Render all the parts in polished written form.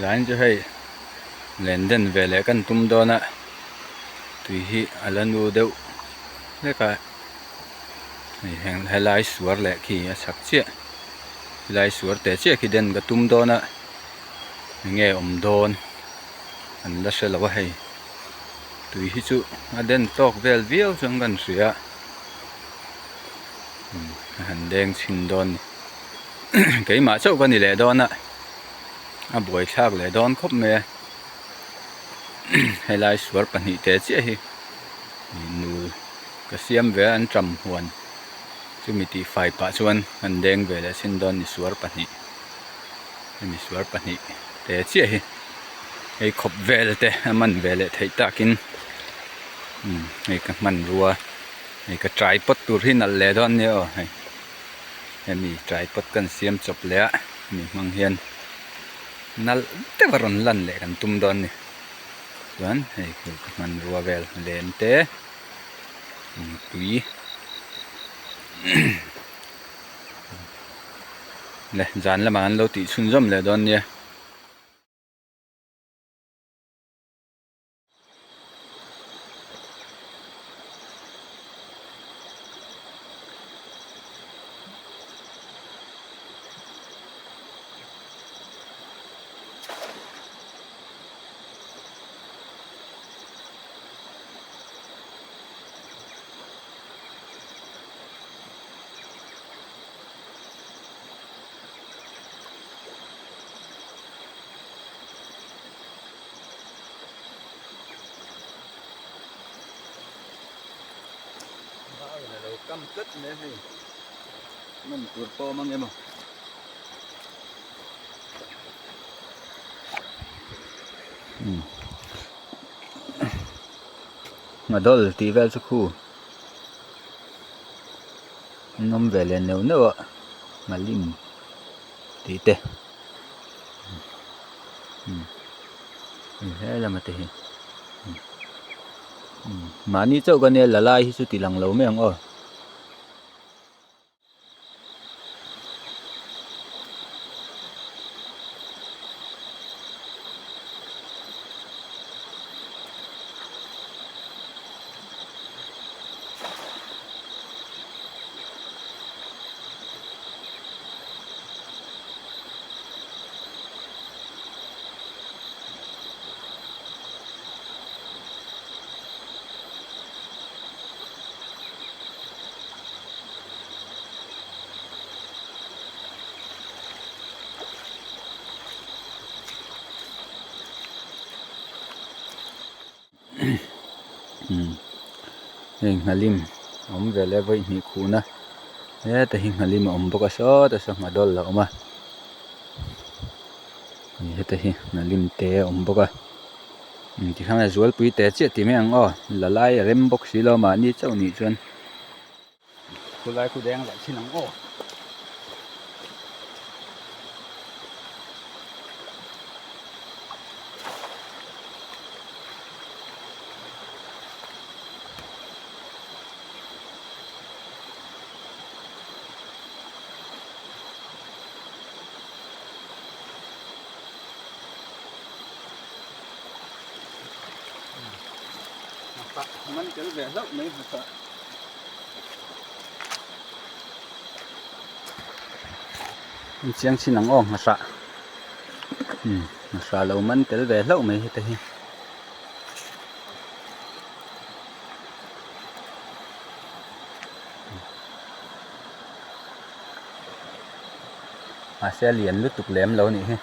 Zain chu hei len den ve leh kan tum dawn a tui hi a la nu deuh hlek a hei heng helai suar leh khi a chak chiah helai suar teh chiah khi den ka tum dawn a enge awm dawn an la hre lo a hei tui hi chu a den tawk vel viau chuan kan hria a han deng chhin dawn a ni. Keimah chauh ka ni leh dawn a a buaithlak leh dawn khawp mai a helai suar pahnih te chiah hi nul ka siam ve a an ṭam huan chumi tih fai pah chuan an deng ve leh sin dawn ni suar pahnih hemi suar pahnih te chiah hi hei khawp vel te a man ve leh theih takin hei ka hmanrua hei ka tripod tur hi nalh leh dawn nia aw hei. Hemi tripod kan siam chawp leh a hemi hmang hian nalh deuh a rawn lan leh kan tum dawn a ni chuan hei khi ka hmanrua vel len te tui le zan lamah an lo tih chhunzawm leh dawn nia. Kam tlat mai a hei man tur pawh awm ang em aw ngha dawl tih vel chu khu an awm ve leh neuh neuh a nghalim tih te. He lama te hi mahni chauh ka nia la lai hi chu ti lang lo mai ang aw. Hei nghalim a awm ve leh vawi hnih khuhna heta hi nghalim a awm bawk a sawtah saw nghadawl a awm a heta hi nghalim te a awm bawk a tikhan a zualpui te chiah tih mai ang aw la lai a rem bawk si lo mahni chauh nih chuan. Khulai khu deng laih thin ang aw. Man tel ve hlauh mai hmasa. An chiang chin ang aw nghahrah umm nghahrah lo man tel ve hlauh mai heta hi. Mahse a lian lutuk lem lo anih hi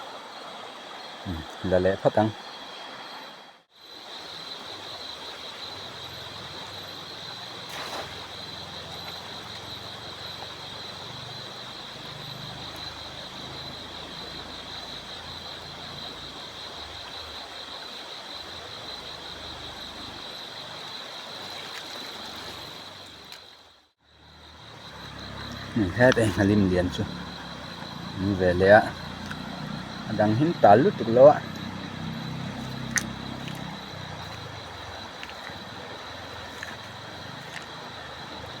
umm la leh phawt ang. Het eng a lim lian chu an ve leh a a dang hi an tal lutuk lo a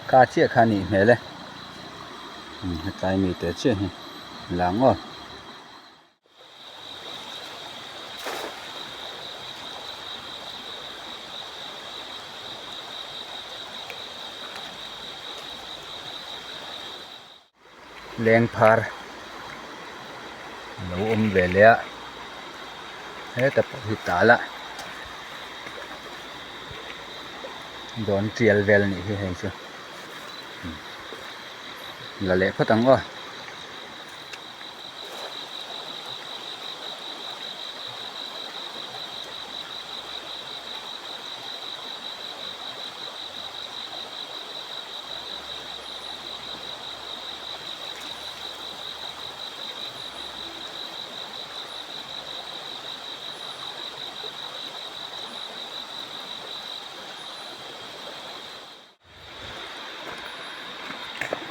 ka chiah kha a nih hmel e hetlai mi te chiah hi a lang aw. Leng phar a lo awm ve leh a heta pawh hi tal a dawn tial vel a nih hi hei chu la leh phawt ang aw.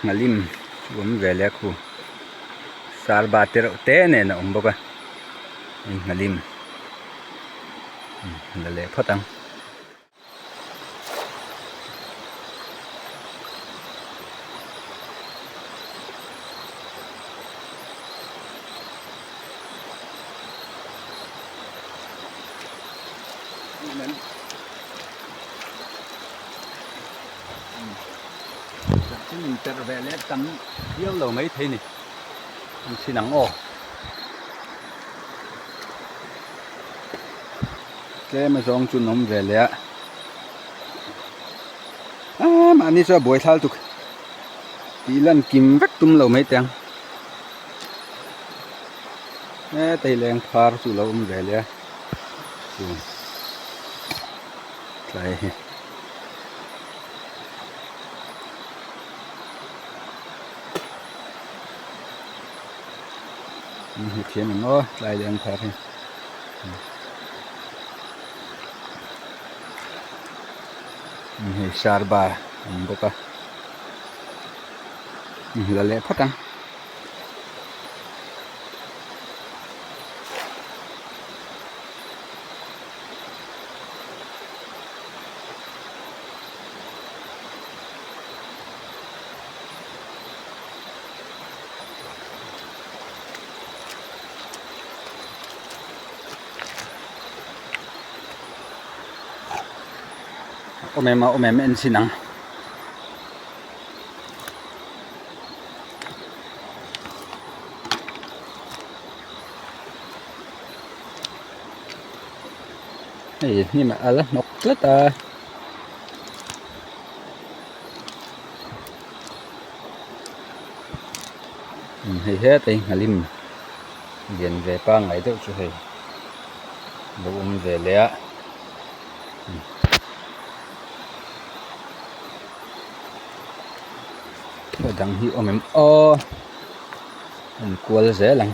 Nghalim chu awm ve leh a khu sarba te reuh te nen a awm bawk a nghalim la leh phawt ang. Min perh ve leh tam viau lo mai thei ni an chhin ang aw. Tlem a zawng chu an awm ve leh a aaa mahni chu a buai thlal tuk tih lan kim vek tum lo mai teh ang hetei leng phar chu a lo awm ve leh a chu tlai hi. An hmu thiam ang aw tlai leng phar hi. Hei sarba a awm bawk a la leh phawt ang. Awm em a awm em en chhin ang. Hei hnim a la hnawk tlat a. Hei hetah hi nghalim lian ve pangngai deuh chu hei lo awm ve leh a a dang hi awm em aw a inkual zel ang.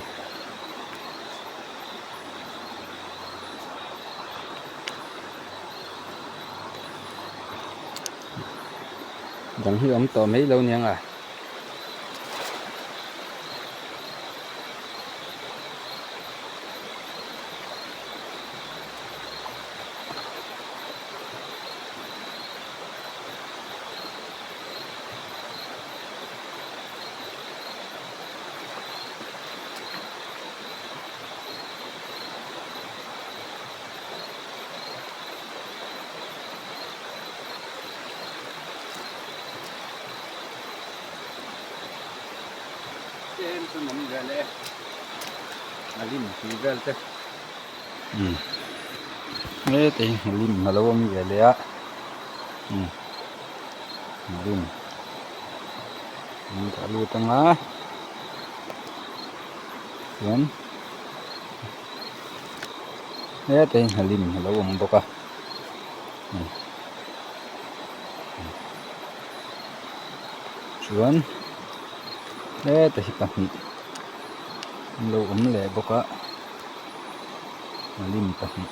Dang hi awm tawh mai lo niang a. Tlem chu an awm ve leh e a lim tih vel te umm heta hi a lim a lo awm ve leh a umm a lim an dah lut ang a chuan heta hi a lim a lo awm bawk a. Chuan heta hi pahnih an lo awm leh bawk a lim pahnih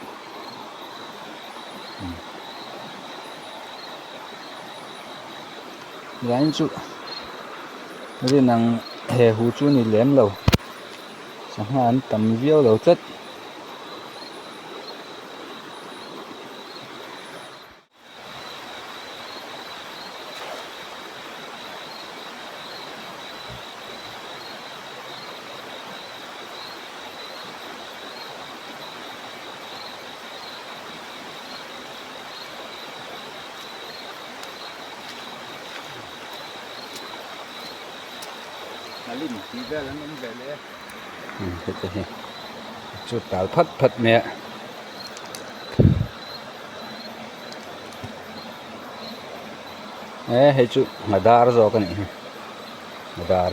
line chu rin ang he hu chu a ni lem lo sangha an tam viau lo tlat. Nghalim tih vel an awm ve leh e heta hi chu tal phat phat mai a. E hei chu nghadar zawk a nih hi nghadar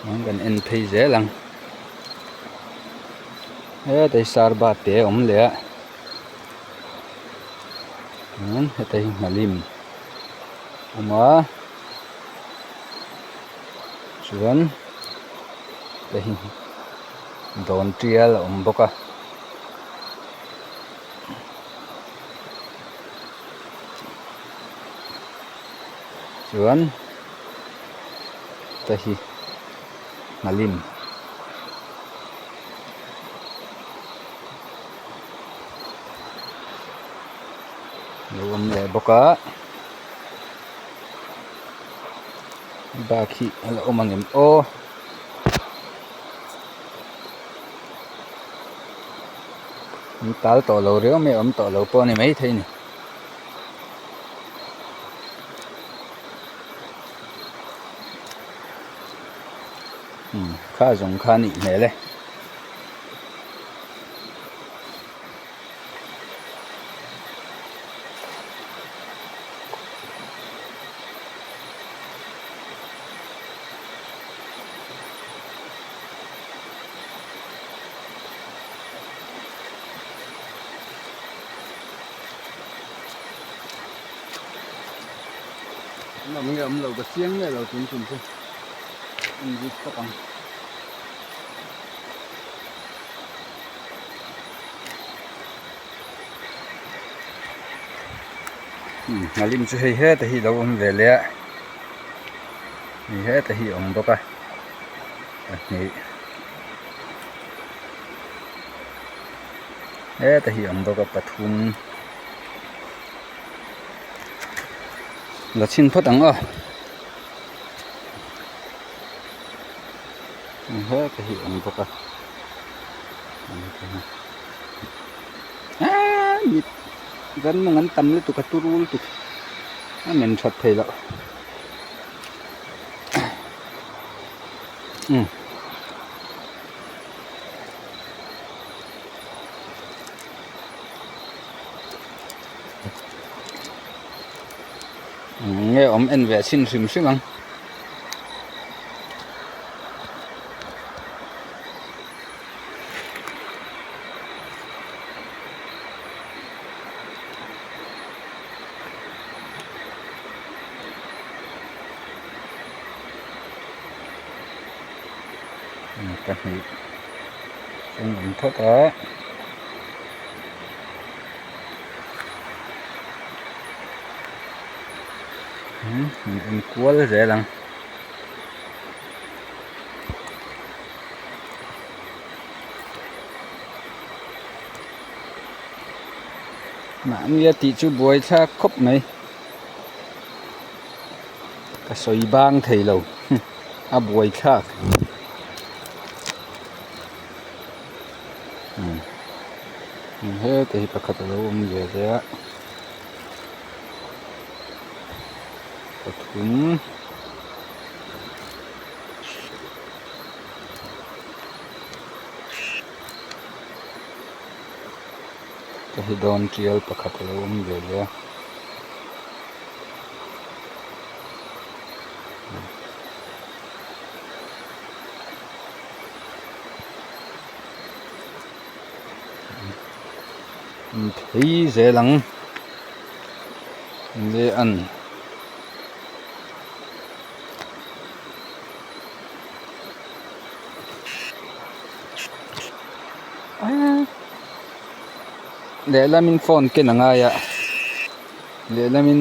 an kan en phei zel ang hetai sarba te a awm leh a chuan heta hi nghalim a awm a chuan heta hi dawn tial a awm bawk a. Chuan heta hi nghalim. Lo awm leh bawk a bak hi a la awm ang em aw. An tal tawh lo riau mai a awm tawh lo pawh a ni maithei a ni. Umm kha zawng kha a nih hmel e. An awm nge awm lo ka chiang nge lo tun tum chu en zut tawp ang. Nghalim chu hei heta hi lo awm ve leh a hei heta hi a awm bawk a pahnih heta hi a awm bawk a pathum la chhin phawt ang aw heta hi a awm bawk a. Aaa mit zanmawng an tam lutuk a turu lutuk a men that thei loh umm nge awm en ve chhin hrim hrim ang. Pahnih an awm phawt a an en kual zel ang. Mahni a tih chu buai thlak khawp mai ka sawi bang thei lo a buai thlak heta hi pakhat alo awm ve ve a pathum. Ka hi dawn tial pakhat a lo awm ve leh a. Phei zel ang leh an. Lehlamin phone ken a ngai a lehlamin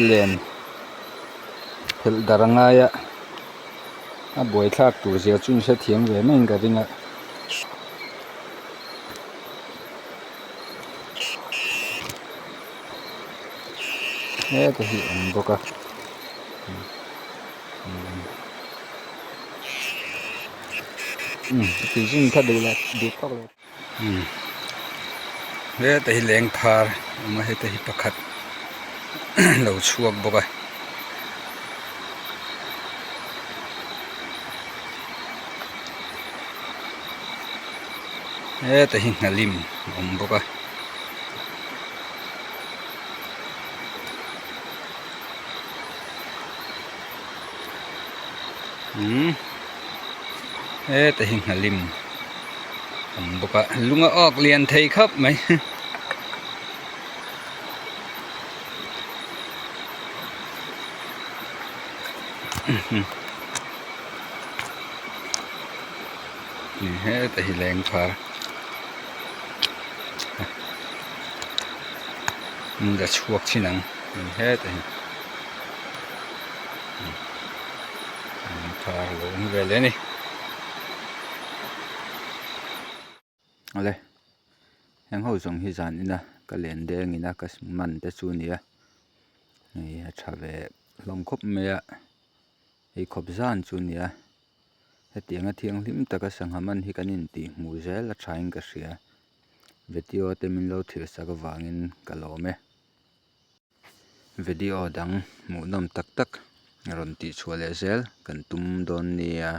len phelh darh a ngai a a buaithlak tur zia chu in hrethiam ve maiin ka ring a. Heta hi a awm bawk a tih zun kha duh leh duh tawk lo heta hi lengphar a awm a heta hi pakhat. lo chhuak bawk a. Heta hi nghalim a awm bawk a. Umm heta hi nghalim a awm bawk a lung a awk lian thei khawp mai. Heta hi leng phar an la chhuak thin ang heta hi leng phar a lo awm ve leh a ni. Awle heng ho zawng hi zan ina ka len deng ina ka man te chu a ni a hei a tha ve hlawm khawp mai a hei khawp zan chu a ni a hetianga thianghlim taka sangha man hi kan intih hmuh zel a thain ka hria video te min lo thlir sak avangin ka lawm e video dang hmuhnawm tak tak rawn tih chhuah leh zel kan tum dawn nia.